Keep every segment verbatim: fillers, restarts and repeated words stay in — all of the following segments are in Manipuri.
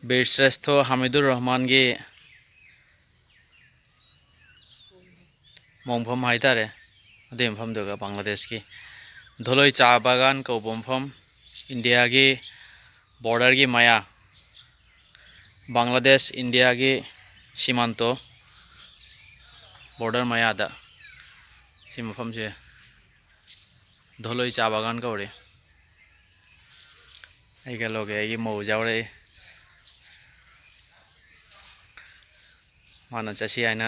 ꯕꯤꯔ ꯁ꯭ꯔꯦꯁꯊꯣ ꯍꯥꯃꯤꯗꯨꯔ ꯔꯍꯃꯥꯟꯒꯤ ꯃꯣꯡꯐꯝ ꯍꯥꯏꯇꯥꯔꯦ꯫ ꯑꯗꯨꯒꯤ ꯃꯐꯝꯗꯨꯒ ꯕꯪꯒ꯭ꯂꯥꯗꯦꯁꯀꯤ ꯙꯣꯂꯣꯏ ꯆꯥ ꯕꯥꯒꯥꯟ ꯀꯧꯕ ꯃꯐꯝ, ꯏꯟꯗꯤꯌꯥꯒꯤ ꯕꯣꯔꯗꯔꯒꯤ ꯃꯌꯥ, ꯕꯪꯒ꯭ꯂꯥꯗꯦꯁ ꯏꯟꯗꯤꯌꯥꯒꯤ ꯁꯤꯃꯥꯟꯇꯣ ꯕꯣꯔꯗꯔ ꯃꯌꯥꯗ ꯁꯤ ꯃꯐꯝꯁꯦ ꯙꯣꯂꯣꯏ ꯆꯥ ꯕꯥꯒꯥꯟ ꯀꯧꯔꯦ꯫ ꯑꯩꯒ ꯂꯣꯒꯦ ꯑꯩꯒꯤ ꯃꯧ ꯌꯥꯎꯔꯛꯏ꯫ ꯃꯥꯅ ꯆꯠꯁꯤ ꯍꯥꯏꯅ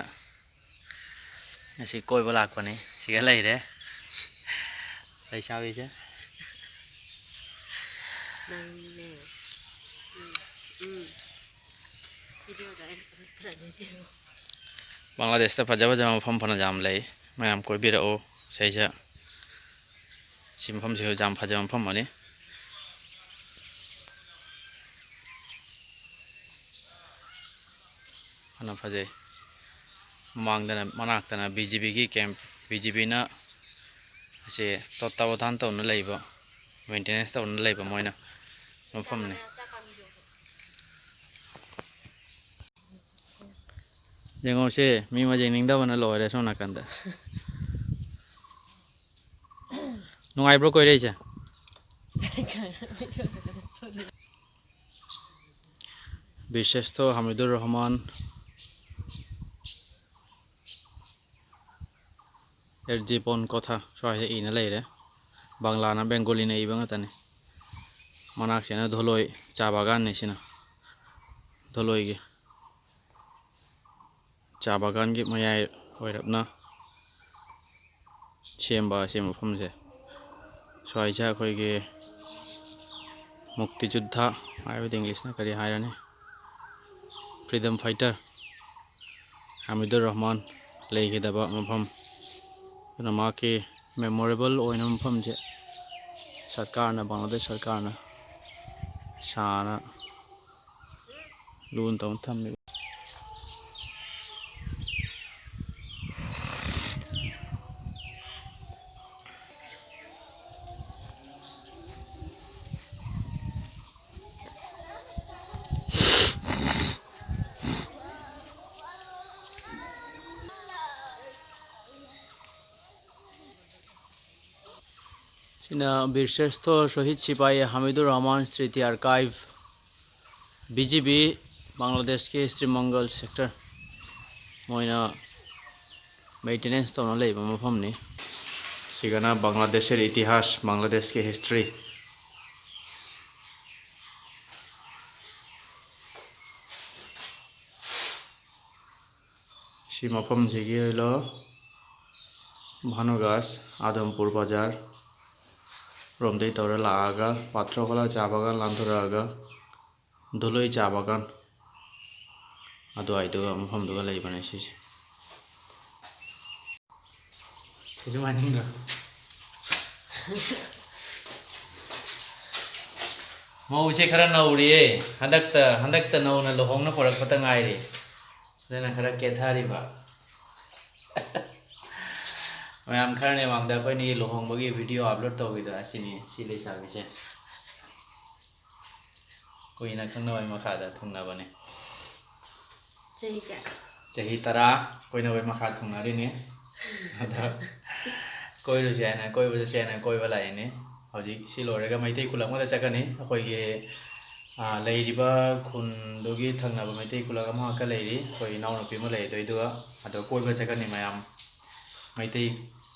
ꯉꯁꯤ ꯀꯣꯏꯕ ꯂꯥꯛꯄꯅꯤ꯫ ꯁꯤꯒ ꯂꯩꯔꯦ ꯂꯩꯁꯥꯕꯤꯁꯦ꯫ ꯅꯪꯅꯦ꯫ ꯎꯝ, ꯎꯝ꯫ ꯚꯤꯗꯤꯑꯣꯗ ꯑꯩꯅ ꯀꯔꯝ ꯇꯧꯔꯝꯃꯤꯁꯦ ꯌꯦꯡꯉꯣ꯫ ꯕꯪꯒ꯭ꯂꯥꯗꯦꯁꯇ ꯐꯖ ꯐꯖꯕ ꯃꯐꯝ ꯐꯅ ꯌꯥꯝ ꯂꯩ꯫ ꯃꯌꯥꯝ ꯀꯣꯏꯕꯤꯔꯛꯎ ꯁꯤꯁꯦ꯫ ꯁꯤ ꯃꯐꯝꯁꯤꯁꯨ ꯌꯥꯝ ꯐꯖꯕ ꯃꯐꯝ ꯑꯃꯅꯤ꯫ ꯐꯅ ꯐꯖꯩ꯫ ꯃꯃꯥꯡꯗꯅ, ꯃꯅꯥꯛꯇꯅ ꯕꯤ ꯖꯤ ꯕꯤꯒꯤ ꯀꯦꯝꯞ, ꯕꯤ ꯖꯤ ꯕꯤꯅ ꯑꯁꯤ ꯇꯠꯇꯥꯕꯙꯥꯟ ꯇꯧꯅ ꯂꯩꯕ, ꯃꯦꯟꯇꯦꯅꯦꯟꯁ ꯇꯧꯅ ꯂꯩꯕ ꯃꯣꯏꯅ ꯃꯐꯝꯅꯤ꯫ ꯌꯦꯡꯉꯣꯁꯦ, ꯃꯤ ꯑꯃ ꯌꯦꯡꯅꯤꯡꯗꯕꯅ ꯂꯣꯏꯔꯦ ꯁꯣꯝ ꯅꯥꯀꯟꯗ꯫ ꯅꯨꯡꯉꯥꯏꯕ꯭ꯔꯣ ꯀꯣꯏꯔꯛꯏꯁꯦ? ꯕꯤꯔ ꯁ꯭ꯔꯦꯁꯊꯣ ꯍꯥꯃꯤꯗꯨꯔ ꯔꯍꯃꯥꯟ, ꯑꯦꯔꯖꯤꯕꯣꯟ ꯀꯣꯊꯥ ꯁ꯭ꯋꯥꯏꯗ ꯏꯅ ꯂꯩꯔꯦ꯫ ꯕꯪꯂꯥꯅ, ꯕꯦꯡꯒꯣꯂꯤꯅ ꯏꯕ ꯉꯥꯛꯇꯅꯤ꯫ ꯃꯅꯥꯛꯁꯤꯅ ꯙꯣꯂꯣꯏ ꯆꯥ ꯕꯥꯒꯥꯟꯅꯤ꯫ ꯁꯤꯅ ꯙꯣꯂꯣꯏꯒꯤ ꯆꯥ ꯕꯥꯒꯥꯟꯒꯤ ꯃꯌꯥꯏ ꯑꯣꯏꯔꯞꯅ ꯁꯦꯝꯕ ꯑꯁꯤ ꯃꯐꯝꯁꯦ꯫ ꯁ꯭ꯋꯥꯏꯁꯦ ꯑꯩꯈꯣꯏꯒꯤ ꯃꯨꯛꯇꯤ ꯖꯨꯗꯙ ꯍꯥꯏꯕꯗꯤ ꯏꯪꯂꯤꯁꯅ ꯀꯔꯤ ꯍꯥꯏꯔꯅꯤ, ꯐ꯭ꯔꯤꯗꯝ ꯐꯥꯏꯇꯔ ꯍꯥꯃꯤꯗꯨꯔ ꯔꯍꯃꯥꯟ ꯂꯩꯈꯤꯗꯕ ꯃꯐꯝ꯫ ꯑꯗꯨꯅ ꯃꯍꯥꯛꯀꯤ ꯃꯦꯃꯣꯔꯦꯕꯜ ꯑꯣꯏꯅꯕ ꯃꯐꯝꯁꯦ ꯁꯔꯀꯥꯔꯅ, ꯕꯪꯒ꯭ꯂꯥꯗꯦꯁ ꯁꯔꯀꯥꯔꯅ ꯁꯥꯅ ꯂꯨꯅ ꯇꯧꯅ ꯊꯝꯃꯤ꯫ ꯁꯤꯅ ꯕꯤꯔ ꯁ꯭ꯔꯦꯁꯊ ꯁꯣꯍꯤꯗ ꯁꯤꯄꯥꯍꯤ ꯍꯥꯃꯤꯗꯨꯔ ꯔꯍꯃꯥꯟ ꯁ꯭ꯃ꯭ꯔꯤꯇꯤ ꯑꯥꯔꯀꯥꯏꯚ, ꯕꯤ ꯖꯤ ꯕꯤ, ꯕꯪꯒ꯭ꯂꯥꯗꯦꯁꯀꯤ ꯁ꯭ꯔꯤꯃꯪꯒꯜ ꯁꯦꯛꯇꯔ꯫ ꯃꯣꯏꯅ ꯃꯦꯟꯇꯦꯅꯦꯟꯁ ꯇꯧꯅ ꯂꯩꯕ ꯃꯐꯝꯅꯤ꯫ ꯁꯤꯒꯅ ꯕꯪꯒ꯭ꯂꯥꯗꯦꯁꯔ ꯏꯇꯤꯍꯥꯁ, ꯕꯪꯒ꯭ꯂꯥꯗꯦꯁꯀꯤ ꯍꯤꯁꯇ꯭ꯔꯤ꯫ ꯁꯤ ꯃꯐꯝꯁꯤꯒꯤ ꯑꯣꯏꯂꯣ ꯚꯥꯅꯨꯒꯥꯁ, ꯑꯥꯗꯝꯄꯨꯔ ꯕꯖꯥꯔ ꯔꯣꯝꯗꯩ ꯇꯧꯔ ꯂꯥꯛꯑꯒ ꯄꯥꯇ꯭ꯔꯣ ꯀꯂꯥ ꯆꯥ ꯕꯥꯒꯥꯟ ꯂꯥꯟꯊꯣꯔꯛꯑꯒ ꯗꯣꯂꯣꯏ ꯆꯥ ꯕꯥꯒꯥꯟ ꯑꯗꯨꯋꯥꯏꯗꯨꯒ ꯃꯐꯝꯗꯨꯒ ꯂꯩꯕꯅꯦ ꯁꯤꯁꯦ꯫ ꯁꯤꯁꯨ ꯃꯥꯏꯅꯤꯡꯗ꯭ꯔꯣ? ꯃꯧꯁꯦ ꯈꯔ ꯅꯧꯔꯤꯌꯦ꯫ ꯍꯟꯗꯛꯇ, ꯍꯟꯗꯛꯇ ꯅꯧꯅ ꯂꯨꯍꯣꯡꯅ ꯄꯨꯔꯛꯄꯇ ꯉꯥꯏꯔꯤ꯫ ꯑꯗꯨꯅ ꯈꯔ ꯀꯦꯊꯔꯤꯕ꯫ ꯃꯌꯥꯝ ꯈꯔꯅꯦ ꯃꯃꯥꯡꯗ ꯑꯩꯈꯣꯏꯅꯤꯒꯤ ꯂꯨꯍꯣꯡꯕꯒꯤ ꯚꯤꯗꯤꯑꯣ ꯑꯞꯂꯣꯗ ꯇꯧꯈꯤꯗꯣ ꯑꯁꯤꯅꯤ, ꯁꯤ ꯂꯩꯁꯥꯕꯤꯁꯦ꯫ ꯀꯨꯏꯅ ꯈꯪꯅꯕꯩ ꯃꯈꯥꯗ ꯊꯨꯡꯅꯕꯅꯦ꯫ ꯆꯍꯤ ꯀꯌꯥ? ꯆꯍꯤ ꯇꯔꯥ ꯀꯣꯏꯅꯕꯩ ꯃꯈꯥ ꯊꯨꯡꯅꯔꯤꯅꯤ꯫ ꯑꯗ ꯀꯣꯏꯔꯨꯁꯦ ꯍꯥꯏꯅ, ꯀꯣꯏꯕ ꯆꯠꯁꯦ ꯍꯥꯏꯅ ꯀꯣꯏꯕ ꯂꯥꯛꯏꯅꯤ꯫ ꯍꯧꯖꯤꯛ ꯁꯤ ꯂꯣꯏꯔꯒ ꯃꯩꯇꯩ ꯈꯨꯜ ꯑꯃꯗ ꯆꯠꯀꯅꯤ꯫ ꯑꯩꯈꯣꯏꯒꯤ, ꯑꯥ, ꯂꯩꯔꯤꯕ ꯈꯨꯟꯗꯨꯒꯤ ꯊꯪꯅꯕ ꯃꯩꯇꯩ ꯈꯨꯜ ꯑꯃꯈꯛꯀ ꯂꯩꯔꯤ꯫ ꯑꯩꯈꯣꯏ ꯏꯅꯥꯎꯅꯨꯄꯤ ꯑꯃ ꯂꯩ ꯑꯗꯨꯏꯗꯨꯒ꯫ ꯑꯗꯣ ꯀꯣꯏꯕ ꯆꯠꯀꯅꯤ ꯃꯌꯥꯝ꯫ ꯃꯩꯇꯩ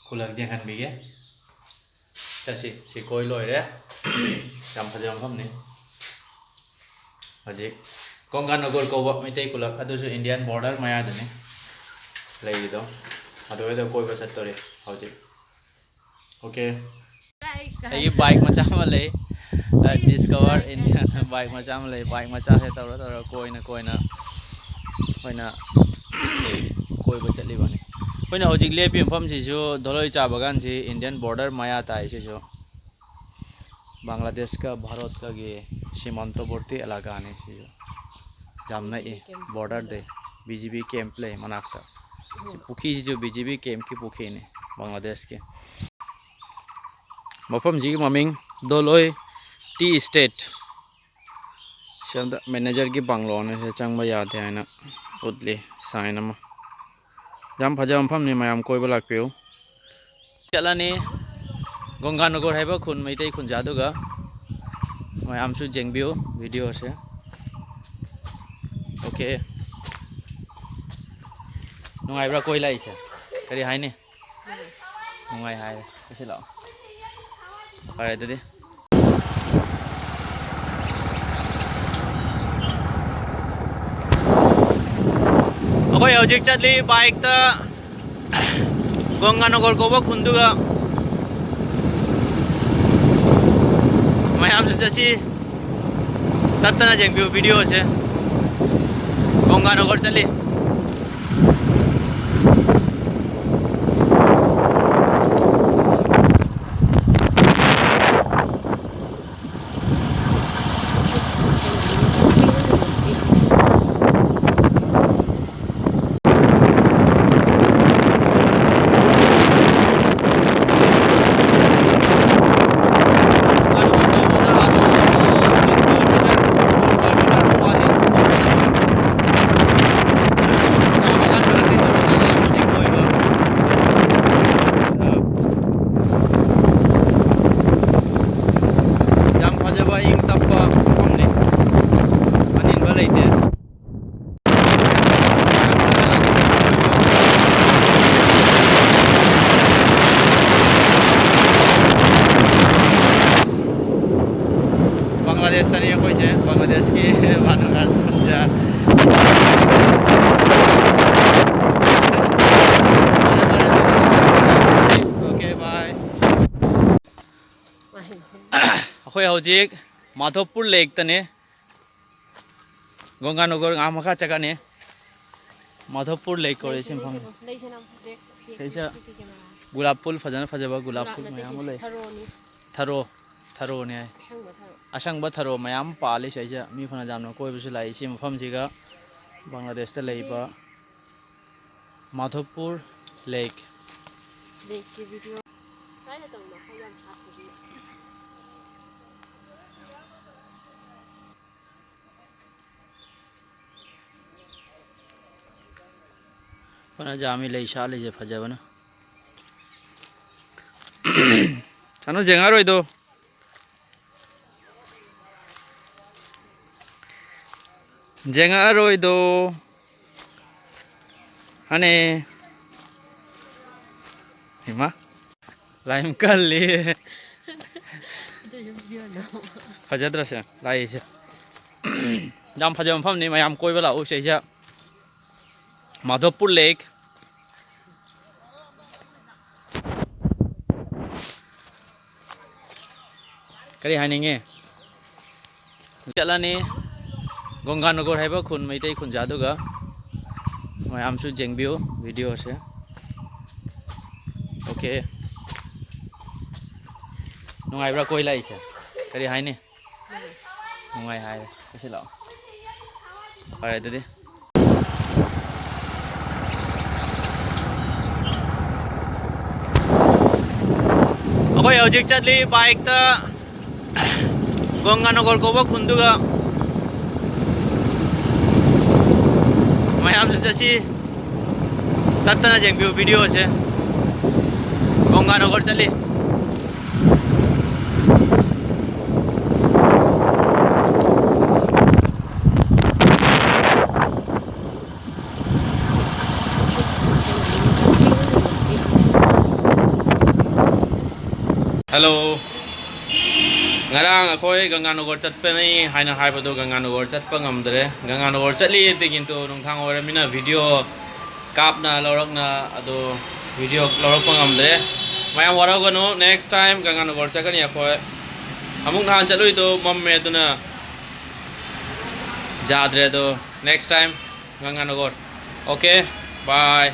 ꯈꯨꯜ ꯌꯦꯡꯍꯟꯕꯤꯒꯦ꯫ ꯆꯠꯁꯤ꯫ ꯁꯤ ꯀꯣꯏ ꯂꯣꯏꯔꯦ꯫ ꯌꯥꯝ ꯐꯖꯕ ꯃꯐꯝꯅꯤ꯫ ꯍꯧꯖꯤꯛ ꯒꯪꯒꯥꯅꯒꯔ ꯀꯧꯕ ꯃꯩꯇꯩ ꯈꯨꯜ, ꯑꯗꯨꯁꯨ ꯏꯟꯗꯤꯌꯥꯟ ꯕꯣꯔꯗꯔ ꯃꯌꯥꯗꯅꯤ ꯂꯩꯔꯤꯗꯣ꯫ ꯑꯗꯨꯋꯥꯏꯗ ꯀꯣꯏꯕ ꯆꯠꯇꯣꯔꯤ ꯍꯧꯖꯤꯛ꯫ ꯑꯣꯀꯦ꯫ ꯑꯩꯒꯤ ꯕꯥꯏꯛ ꯃꯆꯥ ꯑꯃ ꯂꯩ, ꯗꯤꯁꯀꯚꯔ ꯏꯟꯗꯤꯌꯥ ꯕꯥꯏꯛ ꯃꯆꯥ ꯑꯃ ꯂꯩ꯫ ꯕꯥꯏꯛ ꯃꯆꯥꯁꯦ ꯇꯧꯔ ꯇꯧꯔ ꯀꯣꯏꯅ ꯀꯣꯏꯅ ꯑꯩꯈꯣꯏꯅ ꯀꯣꯏꯕ ꯆꯠꯂꯤꯕꯅꯤ꯫ ꯑꯩꯈꯣꯏꯅ ꯍꯧꯖꯤꯛ ꯂꯦꯞꯄꯤꯕ ꯃꯐꯝꯁꯤꯁꯨ ꯗꯣꯂꯣꯏ ꯆꯥ ꯕꯥꯒꯥꯟꯁꯤ ꯏꯟꯗꯤꯌꯥꯟ ꯕꯣꯔꯗꯔ ꯃꯌꯥ ꯇꯥꯏ꯫ ꯁꯤꯁꯨ ꯕꯪꯒ꯭ꯂꯥꯗꯦꯁꯀ ꯚꯥꯔꯠꯀꯒꯤ ꯁꯤꯃꯥꯟꯇꯕꯣꯔꯇꯤ ꯑꯦꯂꯥꯀꯥꯅꯤ꯫ ꯁꯤꯁꯨ ꯌꯥꯝ ꯅꯛꯏ꯫ ꯕꯤ ꯖꯤ ꯕꯤ ꯀꯦꯝꯞ ꯕꯣꯔꯗꯔꯗꯩ ꯕꯤ ꯖꯤ ꯕꯤ ꯀꯦꯝꯞ ꯂꯩ ꯃꯅꯥꯛꯇ꯫ ꯁꯤ ꯄꯨꯈ꯭ꯔꯤꯁꯤꯁꯨ ꯕꯤ ꯖꯤ ꯕꯤ ꯀꯦꯝꯞꯀꯤ ꯄꯨꯈ꯭ꯔꯤꯅꯤ, ꯕꯪꯒ꯭ꯂꯥꯗꯦꯁꯀꯤ꯫ ꯃꯐꯝꯁꯤꯒꯤ ꯃꯃꯤꯡ ꯗꯣꯂꯣꯏ ꯇꯤ ꯏꯁꯇꯦꯠ꯫ ꯁꯣꯝꯗ ꯃꯦꯅꯦꯖꯔꯒꯤ ꯕꯪꯒ꯭ꯂꯣꯅꯤ, ꯁꯤꯗ ꯆꯪꯕ ꯌꯥꯗꯦ ꯍꯥꯏꯅ ꯎꯠꯂꯤ ꯁꯥꯏꯟ ꯑꯃ꯫ ꯌꯥꯝ ꯐꯖꯕ ꯃꯐꯝꯅꯤ, ꯃꯌꯥꯝ ꯀꯣꯏꯕ ꯂꯥꯛꯄꯤꯌꯨ꯫ ꯆꯠꯂꯅꯤ꯫ ꯒꯪꯒꯥꯅꯒꯔ ꯍꯥꯏꯕ ꯈꯨꯟ, ꯃꯩꯇꯩ ꯈꯨꯟꯖꯥꯗꯨꯒ꯫ ꯃꯌꯥꯝꯁꯨ ꯌꯦꯡꯕꯤꯌꯨ video ꯁꯦ꯫ Okay꯫ ꯅꯨꯡꯉꯥꯏꯕ꯭ꯔꯥ ꯀꯣꯏ ꯂꯥꯛꯏꯁꯦ? ꯀꯔꯤ ꯍꯥꯏꯅꯤ? ꯅꯨꯡꯉꯥꯏ ꯍꯥꯏꯔꯦ꯫ ꯑꯁꯤ ꯂꯥꯛꯑꯣ꯫ ꯐꯔꯦ ꯑꯗꯨꯗꯤ꯫ ꯑꯩꯈꯣꯏ ꯍꯧꯖꯤꯛ ꯆꯠꯂꯤ bike ꯇ ꯒꯪꯒꯥꯅꯒꯔ ꯀꯧꯕ ꯈꯨꯟꯗꯨꯒ꯫ ꯃꯌꯥꯝꯁꯨ ꯆꯠꯁꯤ꯫ ꯇꯠꯇꯅ ꯌꯦꯡꯕꯤꯌꯨ video ꯁꯦ꯫ ꯒꯪꯒꯥꯅꯒꯔ ꯆꯠꯂꯤ꯫ ꯌꯥꯝ ꯐꯖꯕ ꯏꯪ ꯇꯞꯄ ꯃꯐꯝꯅꯤ꯫ ꯑꯅꯤꯟꯕ ꯂꯩꯇꯦ꯫ ꯕꯪꯒ꯭ꯂꯥꯗꯦꯁꯇꯅꯤ ꯑꯩꯈꯣꯏꯁꯦ, ꯕꯪꯒ꯭ꯂꯥꯗꯦꯁꯀꯤ ꯚꯥꯅꯨꯒꯥꯁ ꯈꯨꯟꯖꯥ꯫ Okay, bye꯫ ꯑꯩꯈꯣꯏ ꯍꯧꯖꯤꯛ ꯃꯥꯙꯣꯄꯨꯔ lake ꯇꯅꯤ꯫ ꯒꯪꯒꯥꯅꯒꯔ ꯉꯥꯏꯍꯥꯛ ꯃꯈꯥ ꯆꯠꯀꯅꯤ꯫ ꯃꯥꯙꯣꯄꯨꯔ lake ꯀꯧꯔꯦ ꯁꯤ ꯃꯐꯝꯁꯦ꯫ ꯁꯤꯁꯦ ꯒꯨꯂꯥꯞ ꯐꯨꯜ ꯐꯖꯅ ꯐꯖꯕ ꯒꯨꯂꯥꯞ ꯐꯨꯜ ꯃꯌꯥꯝ ꯑꯃ ꯂꯩ꯫ ꯊꯔꯣꯅꯤ꯫ ꯊꯔꯣ, ꯊꯔꯣꯅꯦ ꯍꯥꯏ꯫ ꯑꯁꯪꯕ ꯊꯔꯣ꯫ ꯑꯁꯪꯕ ꯊꯔꯣ ꯃꯌꯥꯝ ꯄꯥꯜꯂꯤ ꯁꯤꯁꯦ꯫ ꯃꯤ ꯐꯅ ꯌꯥꯝꯅ ꯀꯣꯏꯕꯁꯨ ꯂꯥꯛꯏ ꯁꯤ ꯃꯐꯝꯁꯤꯒ꯫ ꯕꯪꯒ꯭ꯂꯥꯗꯦꯁꯇ ꯂꯩꯕ ꯃꯥꯙꯣꯄꯨꯔ lake꯫ Lake ꯀꯤ video꯫ ꯁ꯭ꯋꯥꯏꯗ ꯇꯧꯕ ꯃꯈꯜ ꯌꯥꯝ ꯍꯥꯞꯄꯗꯤ꯫ ꯐꯅ ꯌꯥꯝꯃꯤ ꯂꯩ ꯁꯥꯠꯂꯤꯁꯦ ꯐꯖꯕꯅ꯫ ꯁꯥꯅꯨ, ꯌꯦꯡꯉꯛꯑꯔꯣꯏꯗꯣ꯫ ꯌꯦꯡꯉꯛꯑꯔꯣꯏꯗꯣ꯫ ꯍꯅꯦ꯫ ꯏꯃꯥ꯫ ꯂꯥꯏꯝ ꯀꯜꯂꯤ꯫ ꯐꯖꯗ꯭ꯔꯁꯦ ꯂꯥꯏꯁꯦ꯫ ꯌꯥꯝ ꯐꯖꯕ ꯃꯐꯝꯅꯤ, ꯃꯌꯥꯝ ꯀꯣꯏꯕ ꯂꯥꯛꯎ ꯁꯤꯁꯦ꯫ ꯃꯥꯙꯕꯄꯨꯔ ꯂꯦꯛ꯫ ꯀꯔꯤ ꯍꯥꯏꯅꯤꯡꯉꯤ? ꯆꯠꯂꯅꯤ ꯒꯪꯒꯥꯅꯒꯔ ꯍꯥꯏꯕ ꯈꯨꯟ, ꯃꯩꯇꯩ ꯈꯨꯟꯖꯥ, ꯑꯗꯨꯒ ꯃꯌꯥꯝꯁꯨ ꯌꯦꯡꯕꯤꯌꯨ ꯚꯤꯗꯤꯑꯣꯁꯦ꯫ ꯑꯣꯀꯦ꯫ ꯅꯨꯡꯉꯥꯏꯕ꯭ꯔꯥ ꯀꯣꯏ ꯂꯥꯛꯏꯁꯦ? ꯀꯔꯤ ꯍꯥꯏꯅꯤ? ꯅꯨꯡꯉꯥꯏ ꯍꯥꯏꯔꯦ꯫ ꯆꯠꯁꯤ ꯂꯥꯛꯑꯣ꯫ ꯐꯔꯦ ꯑꯗꯨꯗꯤ꯫ ꯑꯩꯈꯣꯏ ꯍꯧꯖꯤꯛ ꯆꯠꯂꯤ ꯕꯥꯏꯛꯇ ꯒꯪꯒꯥꯅꯒꯔ ꯀꯧꯕ ꯈꯨꯟꯗꯨꯒ꯫ ꯃꯌꯥꯝꯁꯨ ꯆꯠꯁꯤ꯫ ꯇꯠꯇꯅ ꯌꯦꯡꯕꯤꯌꯨ ꯚꯤꯗꯤꯑꯣꯁꯦ꯫ ꯒꯪꯒꯥꯅꯒꯔ ꯆꯠꯂꯤ꯫ ꯍꯜꯂꯣ꯫ ꯉꯔꯥꯡ ꯑꯩꯈꯣꯏ ꯒꯪꯒꯥꯅꯒꯔ ꯆꯠꯄꯅꯤ ꯍꯥꯏꯅ ꯍꯥꯏꯕꯗꯣ ꯒꯪꯒꯥꯅꯒꯔ ꯆꯠꯄ ꯉꯝꯗ꯭ꯔꯦ꯫ ꯒꯪꯒꯥꯅꯒꯔ ꯆꯠꯂꯤ ꯑꯗꯨ, ꯀꯤꯟꯇꯨ ꯅꯨꯡꯗꯥꯡ ꯑꯣꯏꯔꯃꯤꯅ ꯚꯤꯗꯤꯑꯣ ꯀꯥꯞꯅ ꯂꯧꯔꯛꯅ ꯑꯗꯣ ꯚꯤꯗꯤꯑꯣ ꯂꯧꯔꯛꯄ ꯉꯝꯗ꯭ꯔꯦ꯫ ꯃꯌꯥꯝ ꯋꯥꯔꯧꯒꯅꯨ, next time ꯒꯪꯒꯥꯅꯒꯔ ꯆꯠꯀꯅꯤ ꯑꯩꯈꯣꯏ꯫ ꯑꯃꯨꯛ ꯅꯍꯥꯟ ꯆꯠꯂꯨꯏꯗꯣ ꯃꯝꯃꯦ, ꯑꯗꯨꯅ ꯌꯥꯗ꯭ꯔꯦ꯫ ꯑꯗꯣ next time Ganganagar. Okay, bye꯫